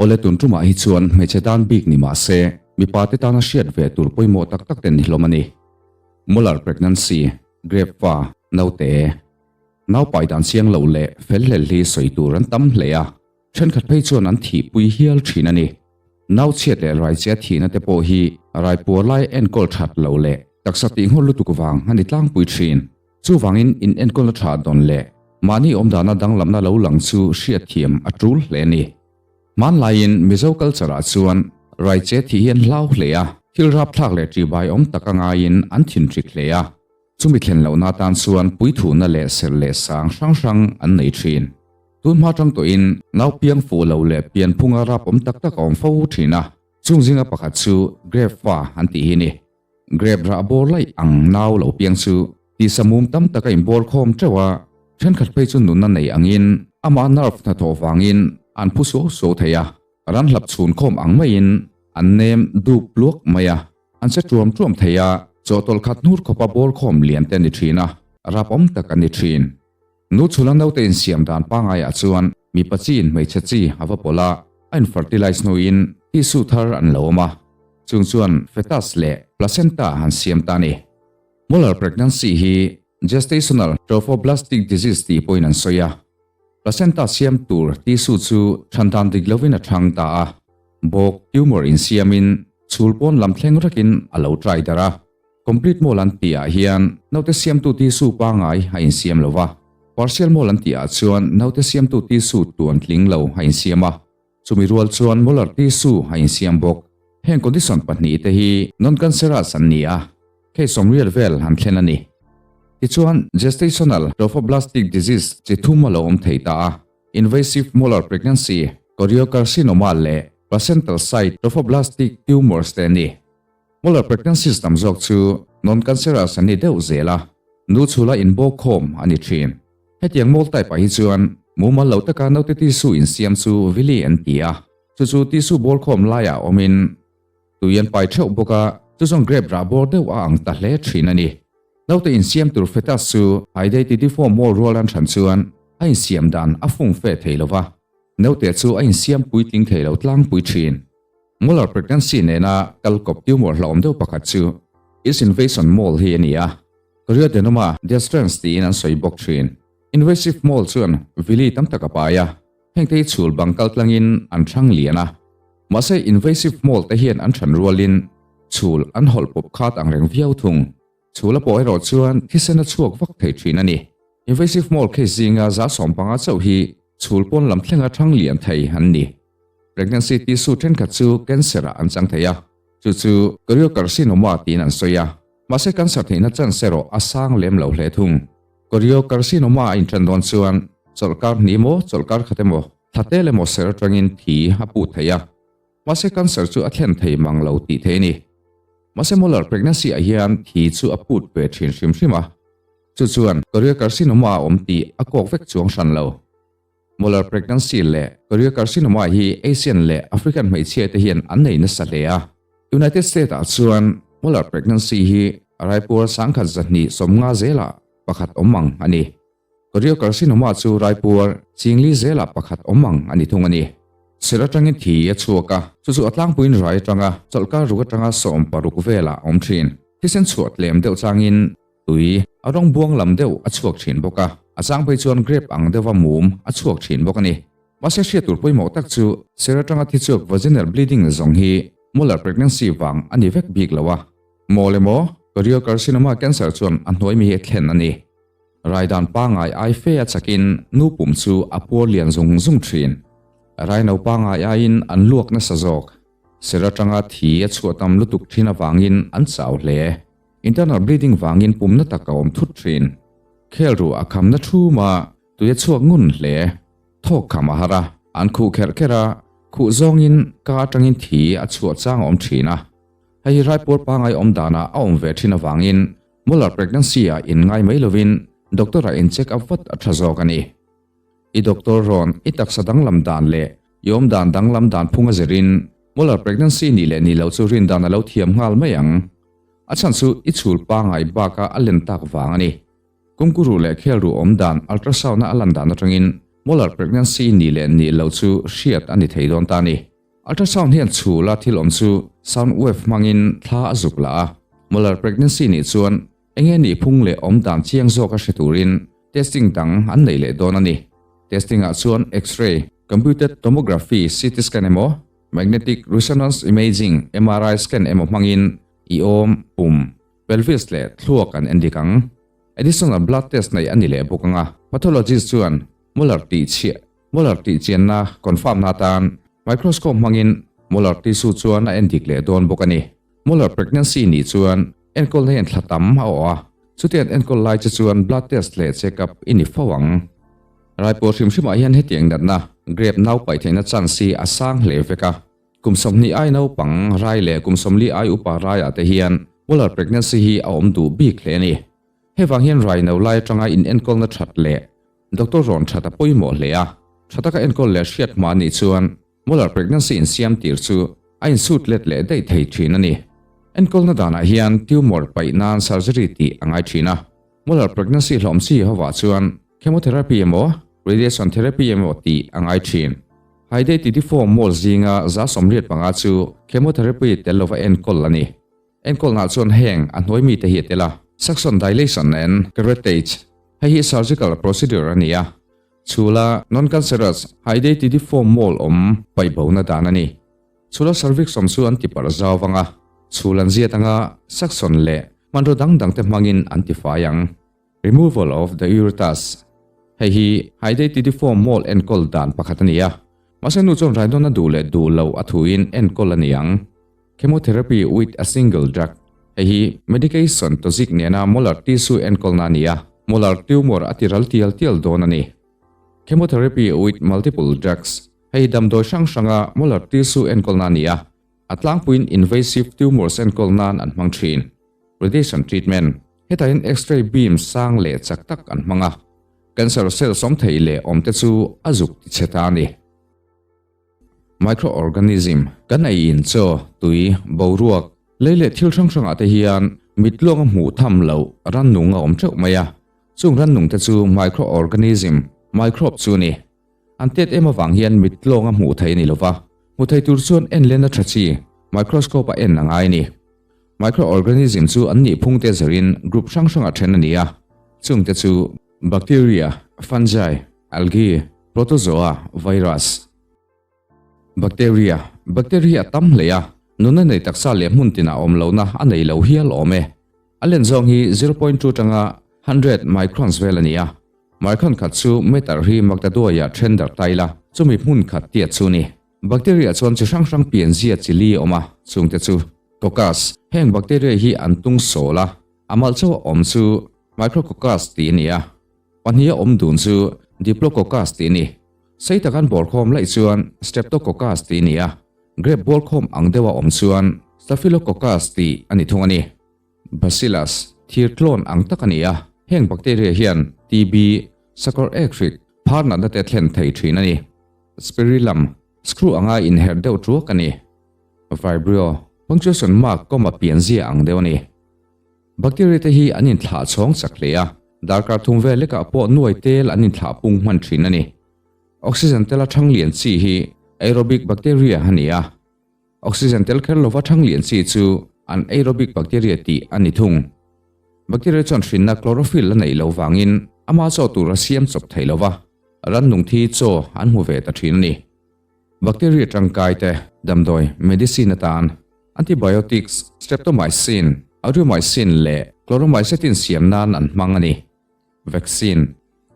Awle tun tumah hi chuan hmeichhe tan bik ni mah se, mipa te tana hriat ve tur pawimawh tak tak te ni hlawm a ni. Molar pregnancy, grape fa, naute, nau pai dan chiang lo leh fel hlel hi sawi tur an tam hle a, thenkhat phei chuan an thihpui hial thin a ni. Nau chhiat leh raichia thihna te pawh hi raipuar lai enkawl that lo leh taksa tihngawr lutuk vang a ni tlangpui thin. Chuvangin in enkawlna tha dawn leh mahni awmdana danglamna lo lang chu hriatthiam a tul hle a ni. Hmanlaiin Mizo culture ah chuan raiche thih hi an hlau hle a, thil rapthlak leh ṭihbai awm tak a ngaiin an thinhrik hle a. Chumi thlen lohna atan chuan puithuhna leh serh leh sang hrang hrang an nei ṭhin. Tun hma ṭang tawhin nau piang fuh lo leh pianphunga rap awm tak tak a awm fo ṭhin a, chung zinga pakhat chu Grape fa an tih hi a ni. Grape rah bawr laih ang nau lo piang chu tisa mum tam tak a inbawr khawm teuh a, thenkhat phei chu nunna nei angin amah nerve hnathawh vangin an phu suau suau thei a, ran hlap chhun khawm ang maiin an nem dup luak mai a, an che tuam tuam thei a, chawhtawlh khat hnur khawpa bawr khawm lian te a ni thin a, rapawm tak a ni thin. Nu chhula naute insiam dan pangaiah chuan mipa chiin hmeichhe chi a va pawlh a, a infertilize hnuin tissue thar an lo awm a, chung chuan fetus leh placenta han siam ta a ni. Molar pregnancy hi gestational trophoblastic disease tih pawhin an sawi a, placenta siam tur tissue chu than dan dik lovin a thang ta a, bawk tumor insiamin chhul pawn lam thleng rekin a lo trai darh a. Complete mall an tih ah hian naute siamtu tissue pangai a insiam lo va, partial mall an tih ah chuan naute siamtu tissue tuan tling lo a insiam a, chumi rual chuan molar tissue a insiam bawk. Heng condition pahnihte hi non-cancerous an ni a, case sawmriat vel an thlen a ni. Tichuan, gestational trophoblastic disease chi thum a lo awm thei ta a, invasive molar pregnancy, choriocarcinoma leh placental site trophoblastic tumors te a ni. Molar pregnancies tam zawk chu non-cancerous an ni deuh zel a, nu chhula inbawk khawm a ni thin. Hetiang mole type ah hi chuan mumal lo taka naute tissue insiam chu villi an ti a, chu chu tissue bawr khawm laiah awmin tui an pai theuh bawk a, chu chuan grape rah bawr deuh a ang ta hle thin a ni. Naute insiam tur fetus chu hydatidiform mole rual an hran chuan a insiam dan a fung fe thei lo va, naute chu a insiam puitling thei lo tlangpui thin. Molar pregnancy nena kal kawp tumor hlauhawm deuh pakhat chu East invasion mole hi a ni a, Chorioadenoma destruens tiin an sawi bawk thin. Invasive mole chuan villi tam tak a pai a, hengte hi chhul bang kal tlangin an thlang lian a. Mahse invasive mole te hian an than rualin chhul an hawlh pawp khat ang reng viau thung. Chhul a pawh erawh chuan thisen a chhuak vak thei thin a ni. Invasive mole case zinga 150 chauh hi chhul pawn lam thlenga thang lian thei an ni. Pregnancy tissue thenkhat chu cancer ah an chang thei a, chu chu choriocarcinoma tiin an sawi a, mahse cancer theihna chance erawh a sang lem lo hle thung. Choriocarcinoma a intan dawn chuan chawlhkar hnih emaw chawlhkar khat emaw thla tel emaw ser atangin thi a put thei a, mahse cancer chu a thlen thei mang lo tih theih a ni. Mahse molar pregnancy ah hian thi chu a put ve thin hrim hrim a, chu chuan choriocarcinoma a awm tih a kawk vek chuang hran lo. Molar pregnancy leh choriocarcinoma hi Asian leh African hmeichhia te hian an nei nasa hle a. United States ah chuan molar pregnancy hi raipuar 1250 zelah pakhat awm ang a ni. Choriocarcinoma chu raipuar chingli zelah pakhat awm ang a ni thung a ni. Serh atangin thi a chhuak a, chu chu a tlangpuiin rai atanga chawlhkar ruk atanga 16 velah a awm thin. Thisen chhuah tlem deuh changin Tui, a rawng buang lam deuh a chhuak thin bawk a, a chang phei chuan grape ang deuha mum a chhuak thin bawk a ni. Mahse hriat tur pawimawh tak chu ser atanga thi chhuak vaginal bleeding zawng hi molar pregnancy vang a ni vek bik lo a. Mawl emaw, choriocarcinoma cancer chuan a hnuai mi hi a thlen a ni. Rai dan pangai ai fe a chakin nu pum chu a puar lian zung zung thin. Rai no pangai aiin an luak nasa zawk. Ser atanga thi a chhuah tam lutuk thin avangin an chau hle. Internal bleeding vangin pumna tak a awm thut thin. Khel ruh a khamna thum a, tui a chhuak ngun hle. Thawk kham a har a, an khuh kherh kherh a, khuh zawngin ka atangin thi a chhuah chang a awm thin a. Hei hi raipuar pangai awm danah a awm ve thin avangin molar pregnancy ah in ngai mai lovin doctor ah in check up vat a tha zawk a ni. I doctor rawn i taksa danglam dan leh i awm dan danglam dan phung a zirin molar pregnancy nih leh nih loh chu rin dan a lo thiam nghal mai ang. A chhan chu i chhul pangai baka a len tak vang a ni. Kungkuru leh khelru awm dan ultrasound-a a lan dan atangin molar pregnancy nih leh nih loh chu hriat a ni thei dawn ta a ni. Ultrasound hian chhula thil awm chu sound wave hmangin thla a zuk la a. Molar pregnancy nih chuan enge nih phung leh awm dan chiang zawk a hre turin testing dang an neih leh dawn a ni. Testing ah chuan X-ray, computed tomography, CT scan emaw, magnetic resonance imaging, MRI scan emaw hmangin i awm, pum, pelvis leh thluak an endik ang. Additional blood test neih a ni leh bawk ang a, pathologist chuan molar tih chhiah Molar tih chianna confirm na atan microscope hmangin molar tissue chuan a endik leh dawn bawk a ni. Molar pregnancy nih chuan enkawlna hian thla tam a awh a, chutiang enkawl lai che chuan blood test leh check up i ni fo ang. Raipuar hrim hrimah hian hetiang natna grape nau paih theihna chance hi a sang hle vek a. Kum 20 ai naupang rai leh kum 40 ai upa raiah te hian molar pregnancy hi a awm duh bik hle a ni. Hei vang hian rai no lai atanga in enkawlna that leh Doctor rawn that a pawimawh hle a, tha taka enkawl leh hriat hma anih chuan molar pregnancy insiam tir chu a insut let leh daih thei thin a ni. Enkawlna danah hian tumor paih nan surgery tih a ngai thin a, molar pregnancy hlawm chi hovah chuan chemotherapy emaw radiation therapy emaw tih a ngai thin. Hydatidiform mole zinga 85 chu chemotherapy tel lova enkawl a ni. Enkawlnah chuan heng a hnuai mite hi a tel a, suction dilation and curettage, hei hi surgical procedure a ni a, chhula non-cancerous hydatidiform mole awm paihbona dan a ni. Chhula cervix awm chu an ti parh zau vang a, chhul an ziat anga suction leh hmanraw dang dangte hmangin an ti fai ang. Removal of the uterus, Hei hi hydatidiform mole enkawl dan pakhat a ni a, mahse nu chuan rainawn a duh leh duh loh a thuin enkawl a ni ang. Chemotherapy with a single drug, Hei hi medication toxic nena molar tissue enkawlna a ni a, molar tumor a ti ral tial tial dawn a ni. Chemotherapy with multiple drugs, Hei hi damdawi hrang hranga molar tissue enkawlna a ni a, a tlangpuiin invasive tumors enkawl nan an hmang thin. Radiation treatment, Hetah hian X-ray beam sang leh chak tak an hmang a, cancer cells awm thei leh awm te chu a zuk ti chhe ta a ni. Microorganism, Kan ei in chaw, tui, boruak, lei leh thil hrang hrangah te hian mit luanga hmuh tham loh rannung a awm teuh mai a, chung rannung te chu microorganism, microbe, chu a ni. An tet em avang hian mit tlawnga hmuh theih a ni lova, hmu thei tur chuan en lena tha chi, microscope a en a ngai a ni. Microorganism chu an nih phungte zirin group hrang hrangah then a ni a, chungte chu, Bacteria, Fungi, Algae, Protozoa, Virus. Bacteria, Bacteria a tam hle a, nunna nei taksa leh hmun tinah awm lohna a nei lo hial awm e. A len zawng hi 0.2 atanga 100 microns vel a ni a, micron khat chu meter hi Magdaduaia then darh ta ila, chumi hmun khat tiat chu ni. Bacteria chuan chi hrang hrang pianzia chi li a awm a, chungte chu, Coccus, heng bacteria hi an tung sawl a, a malh chauh a awm chu Micrococcus tih a ni a, pahniha awm dun chu Diplococcus tih a ni. Sei taka an bawrkhawm laih chuan Streptococcus tih a ni a, grape bawlkhawm ang deuha awm chuan Staphylococcus tih a ni thung a ni. Bacillus, thir tlawn ang tak a ni a, heng bacteria hian TB, sakawr ek hrik, phar natna te thlen thei thin a ni. Spirillum, screw anga inherh deuh tuak a ni. Vibrio, punctuation mark comma pianzia ang deuh a ni. Bacteria te hi an inthlah chhawng chak hle a, darkar thum vel lekah pawh nuai tel an inthlah pung hman thin a ni. Oxygen tela thang lian chi hi aerobic bacteria a ni a, oxygen tel kher lova thang lian chi chu anaerobic bacteria tih a ni thung. Bacteria chuan hrinna chlorophyll a neih loh vangin ama chaw tur a siam chawp thei lova, rannung thi chaw an hmu ve ta thin a ni. Bacteria tangkai te damdawi, medicine, atan antibiotics, streptomycin, aureomycin leh chloromycetin siam nan an hmang a ni. Vaccine,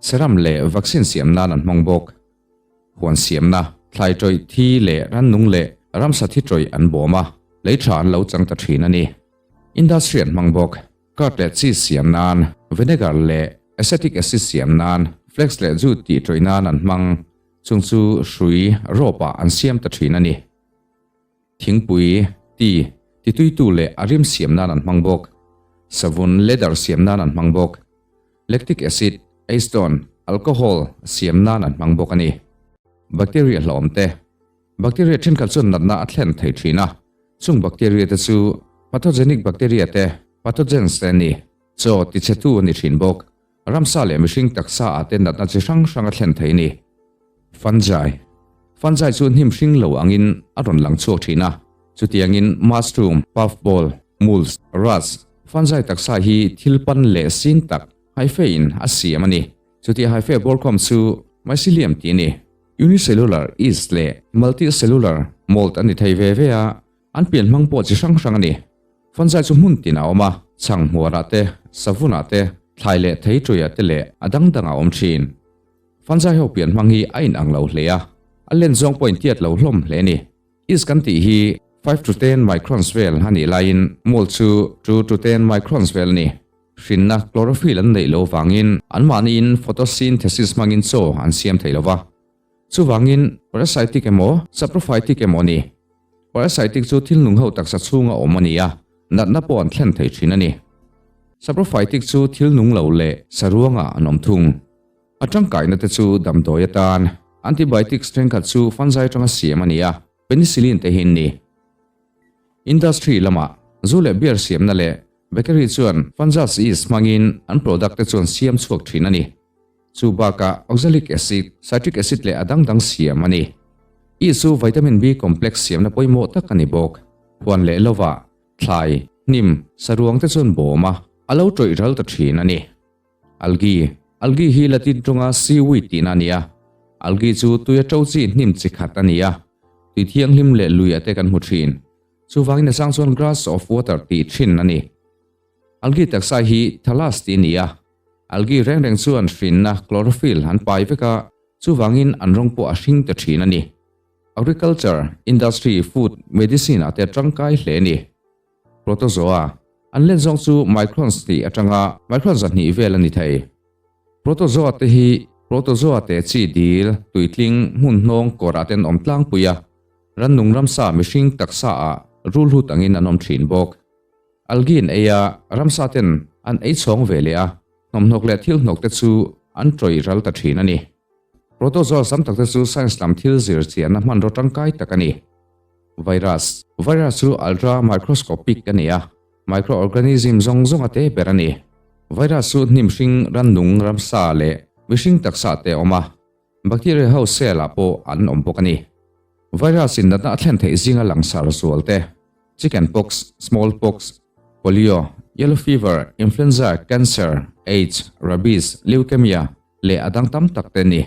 serum leh vaccine siam nan an hmang bawk. Huan siamna, thlai tawih thi leh rannung leh ramsa thi tawih an bawm a, lei tha an lo chang ta thin a ni. Industry an hmang bawk. Curd leh cheese siam nan, vinegar leh acetic acid siam nan, flax leh jute tih tawih nan an hmang. Chung chu hrui rope ah an siam ta thin a ni. Thingpui, tea, tituitu leh a rim siam nan an hmang bawk. Savun, leather siam nan an hmang bawk. Lactic acid, acetone, alcohol siam nan an hmang bawk a ni. Bacteria hlawm te, Bacteria thenkhat chuan natna a thlen thei thin a. Chung bacteria te chu pathogenic bacteria te, pathogens te a ni. Chaw tichhetu a ni thin bawk. Ramsa leh mihring taksa ah te natna chi hrang hrang a thlen thei a ni. Fungi. Fungi chu hnim hring lo angin a rawn lang chhuak thin a. Chutiangin mushroom, puffball, molds, rust, fungi taksa hi thil pan leh sin tak hyphae in a siam a ni. Chutia hyphae bawrkhawm chu mycelium tih a ni. Unicellular yeast leh multicellular mold a ni thei ve ve a, an pian hmang pawh chi hrang hrang a ni. Fungi chu hmun tin a awm a, chhang hmuarah te, savunah te, thlai leh thei ṭuiah te leh a dang dangah a awm ṭhin. Fungi ho pian hmang hi a inang lo hle a, a len zawng pawh intiat lo hlawm hle a ni. Yeast kan tih hi 5 to 10 microns vel a nih laiin mold chu 2 to 10 microns vel a ni. Hrinna chlorophyll an neih loh vangin anmahniin photosynthesis hmangin chaw an siam thei lo va. Chuvangin parasitic emaw saprophytic emaw a ni. Parasitic chu thil nung ho taksa chhunga awm a ni a, natna pawh an thlen thei thin a ni. Saprophytic chu thil nung lo leh saruangah an awm thung. A tangkaina te chu damdawi atan antibiotics thenkhat chu fungi atanga siam a ni a, penicillin te hi an ni. Industry lamah zu leh beer siamna leh bakery chuan fungus yeast hmangin an product te chuan siam chhuak thin a ni. Chu bakah oxalic acid, citric acid leh a dang dang siam a ni. Yeast chu vitamin B complex siamna pawimawh tak a ni bawk. Huan leh lovah thlai, hnim, saruang te chuan bawm a, a lo tawih ral ta thin a ni. Algae, Algae hi Latin tawnga seaweed tihna a ni a. Algae chu tuia ṭo chi hnim chi khat a ni a. Tui thianghlim leh lui ate kan hmu ṭhin. Chuvangin a chang chuan grass of water tih ṭhin a ni. Algae taksa hi thallus tih a ni a. Algae reng reng chuan hrinna chlorophyll an pai vek a, chuvangin an rawng pawh a hring ta ṭhin a ni. Agriculture, industry, food, medicine ah te a ṭangkai hle a ni. Protozoa, An len zawng chu microns tih atanga micron 200 vel a ni thei. Protozoa te hi protozoa te chi dil, tuitling, hmun hnawng kawrah te an awm tlangpui a, rannung ramsa mihring taksa ah rulhut angin an awm thin bawk. Algae an ei a, ramsa ten an ei chhawng ve leh a, hnawmhnawk leh thil hnawk te chu an tawih ral ta thin a ni. Protozoa tam tak te chu science lam thil zir chianna hmanraw tangkai tak a ni. Virus, Virus chu ultra microscopic a ni a, microorganism zawng zawng a te ber a ni. Virus chu hnim hring, rannung, ramsa leh mihring taksa te a awm a, bacteria ho cell ah pawh an awm bawk a ni. Virus in natna a thlen theih zinga langsar zual te, chicken pox, small pox, polio, yellow fever, influenza, cancer, aids, rabies, leukemia leh a dang tam tak te a ni.